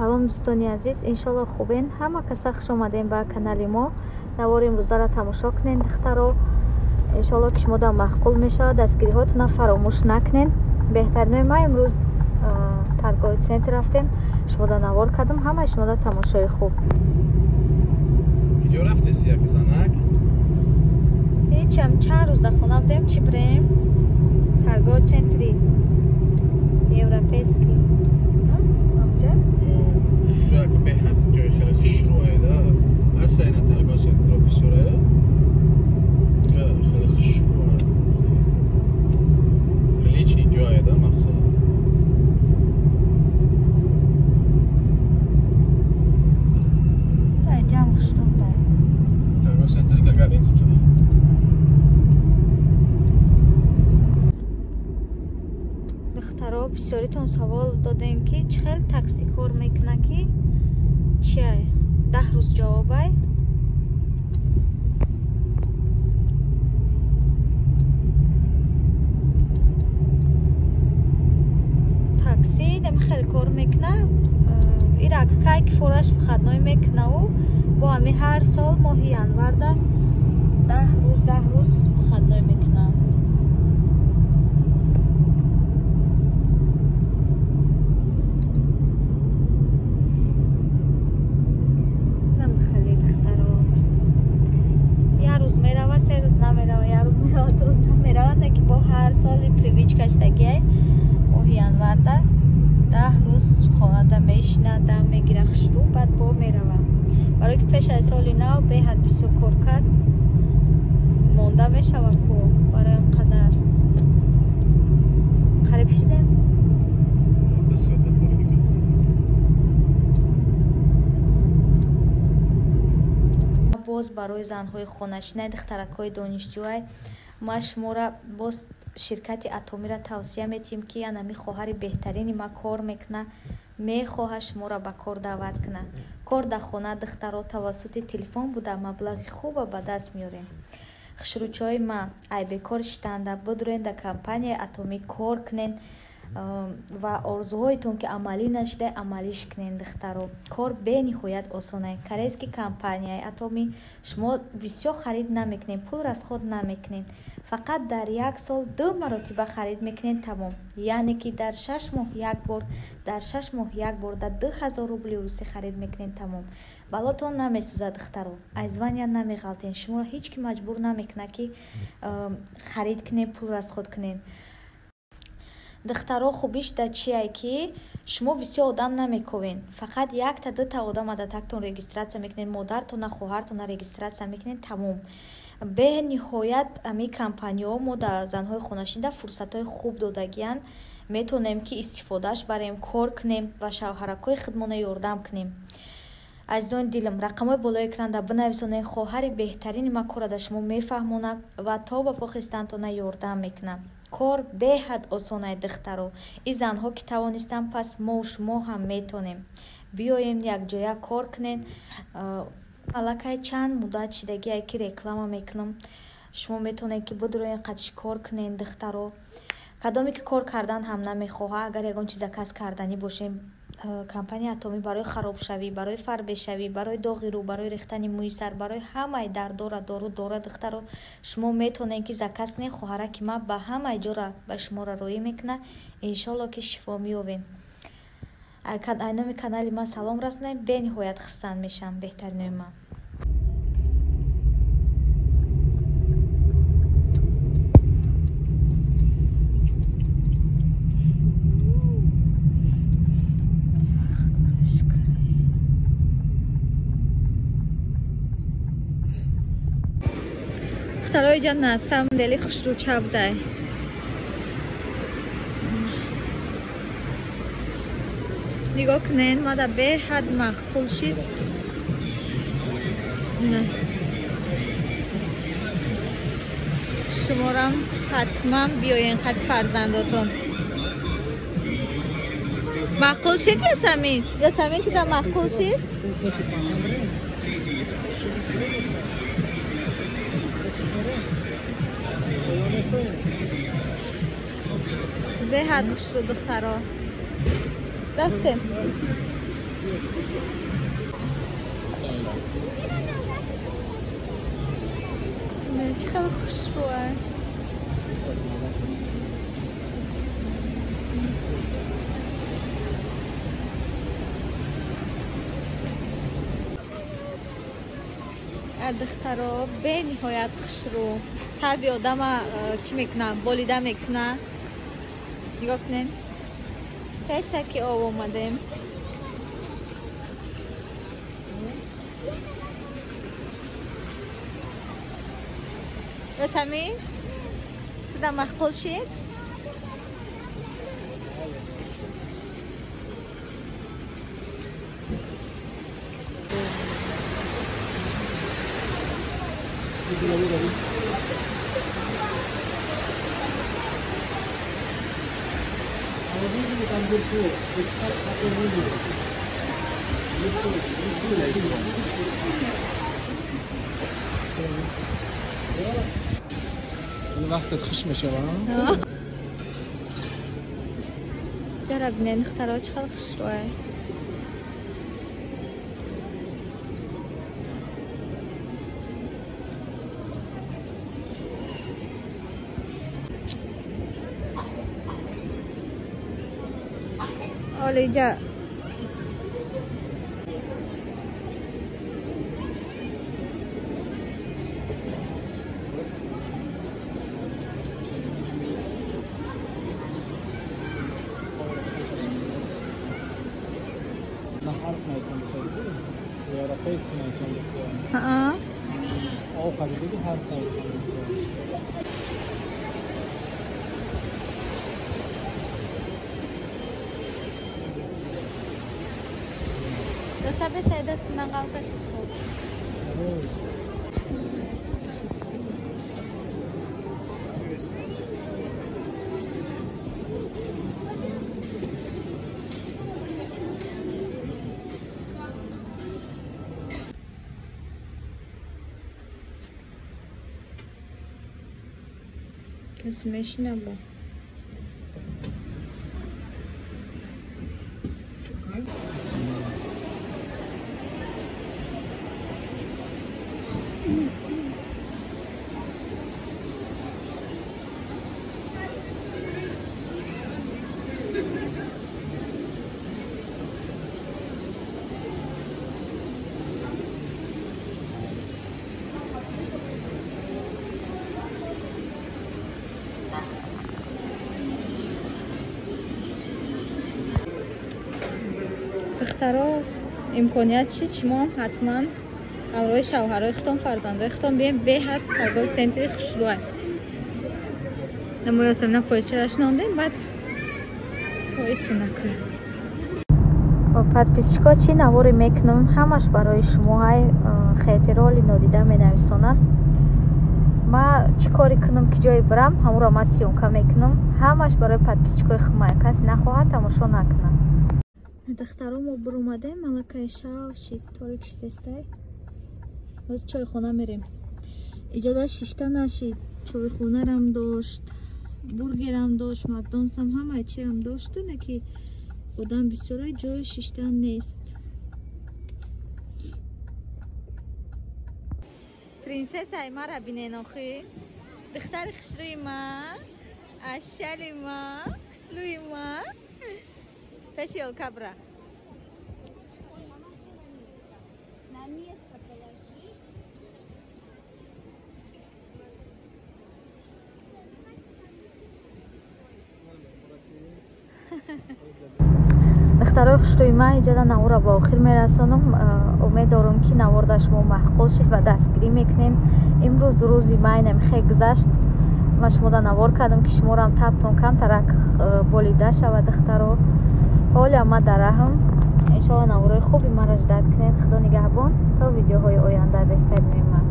Салом дӯстони азиз, иншолло хубен. Ҳама каса хуш омадем ба канали мо. Навори имрӯзаро тамошо кунен духтаро. Иншолло ки шумо да маъқул мешавад. Дастгириҳотона фаромӯш накунен. Беҳтаринои ма имрӯз торговый центр рафтем. Шумо да навор кардам. Ҳамаи шумо да тамошои хуб. Киҷо рафтеси як занак? Ҳечам чанд рӯз дар хона будем, чӣ бирем? Торговый центри европейский. Амҷа? Ҷое беҳад ҷои хеле хушрӯе да. Аста ина торговый центро бисёре. Ҷо хеле хушрӯе. Приличный ҷое да мақсад. Да, ҷам хушрӯ да. Торговый центр Гагаринский. Духтаро, бисёритон савол додем ки чӣ хел такси кор мекуна, ки чия 10 рӯз ҷавобай. Такси нами хел кор мекуна, ирак кай ки фораш выходной мекунаву бо ҳами ҳар сол моҳи январда 10 рӯз 10 рӯз выходной мекуна. Ҳар соли привычка шудагиай моҳи январда 10 рӯз хонада мешинад, дам мегира хушрӯ, баъд бо мерава. Барое ки пеш аз соли нав беҳад бисёр кор кард, монда мешава ку барои он қадар. Қариб шидем? Боз барои занҳои хонашинай, духтаракҳои донишҷӯай ма шуморо боз ширкати Атомиро тавсия метиҳем, ки анами хоҳари беҳтарини ма кор мекуна, мехоҳад шуморо ба кор даъват кунад. Кор дар хона духтаро тавассути телефон буда маблағи хуба ба даст меорем. Хушрӯчаҳои ма, ай бекор шитанда, бидурен дар компанияи Атомӣ кор кунен ва орзуҳоятон ки амалӣ нашуда амалиш кунен духтаро. Кор бениҳоят осонай. Корейский компанияи Атомӣ шумо бисёр харид намекунед, пул расход намекунед. Фақат дар як сол 2 маротиба харид мекунед, тамом. Яъне ки дар 6 моҳ як бор, дар 6 моҳ як бор дар 2000 рубли русӣ харид мекунед, тамом. Балотон намесӯзад духтаро, аз звания намеғалтен. Шуморо ҳеҷ ки маҷбур намекунад ки харид кунед, пул расход кунед. Духтаро, хубиш дар чие ки шумо бисёр одам намековен. Фақат якта дута одам адатактон регистрация мекунед, модартона, хоҳартона регистрация мекунед, тамом. Бениҳоят ами компаниҳо мо дар занҳои хонашинда фурсатҳои хуб додагиянд. Метавонем ки истифодааш барем, кор кунем ва шавҳаракҳои худмона ёрдам кунем. Азизони дилам, рақамҳои болои экранда бинависонед. Хоҳари беҳтарини ма кора дар шумо мефаҳмонад ва то ба похистантона ёрдам мекунад. Кор беҳад осонай духтаро. Ин занҳо ки тавонистанд, пас мо шумо ҳам метавонем. Биёем якҷоя кор кунем. Аллакай чанд муддат шидагие ки реклама мекунам. Шумо метавонед ки бидуроен қадиш кор кунед духтаро. Кадоме ки кор кардан ҳам намехоҳад, агар ягон чиза кас карданӣ бошем, компания Атомӣ барои харобшавӣ, барои фарбешавӣ, барои доғи рӯ, барои рехтани мӯи сар, барои ҳамаи дардора дору дора духтаро шумо метавонед ки заказ кунед. Хоҳара ки ма ба ҳамаи ҷора ба шуморо роӣ мекунад. Иншолло ки шифо меёбед. Ай номи канали ман салом расонед, бениҳоят хурсанд мешавам беҳтаринои ман. Духтарои ҷан, на самом деле хушрӯча будай. Нигоҳ кунед, мада беҳад маъқул шид. Шуморам ҳатман биёен қад фарзандотон. Маъқул шид Ясамин? Ясамин туда маъқул шид? Беҳад хушрӯ духтаро. Рафтем. Чӣ хеле хушрӯа. Духтаро бениҳоят хушрӯ. Таби одама чӣ мекуна? Болида мекуна. Нигоҳ кунем. Пешаки об омадем. Расами? Туда махқул шид? وقتت خش میشه جرب نه نختارو چه خیلی خوشروه. آلیجا Dosa dastından qalqır. Космешина bu. Духтаро, имконият чӣ шумо ҳатман ҳамроҳи шавҳарои худтон, фарзандои худтон бием. Беҳад торговый центри хушрӯа. Намоёсам поездчараш нондем, баъд поезд накун. Подписчико чӣ наворе мекунам, ҳамаш барои шумо ҳай хетероли нодида менависонанд. Ма чӣ коре кунам ки ҷое бирам, ҳамонро ма съёмка мекунам. Ҳамаш барои подписчикои хумая. Касе нахоҳад тамошо накунад. Духтаро мо биромадем, малакаи шав шид, торик шидестай. Боз чойхона мерем. Иҷода шишта нашид, чойхонарам дошт, бургерам дошт, макдонсам, ҳамаи чирам дошт, ки одам бисёра ҷои шиштан нест. Принсессаи мара бинен охи. Духтари хушрӯи ма, ашали ма, хуслӯи ма. Пеши ёлка бира. Духтарои хушрӯи ман, иҷода наворро ба охир мерасонам. Умед дорам ки навор дар шумо маъқул шуд ва дастгирӣ мекунед. Имрӯз рӯзи майнам хе гузашт. Ман шумода навор кардам ки шуморам табтон камтарак болида шавад. Духтаро, ҳоле ман дар раҳм. Иншоалло наворои хуби маро ждат кунед. Худо нигаҳбон. То видеоҳои оянда беҳтарини ман.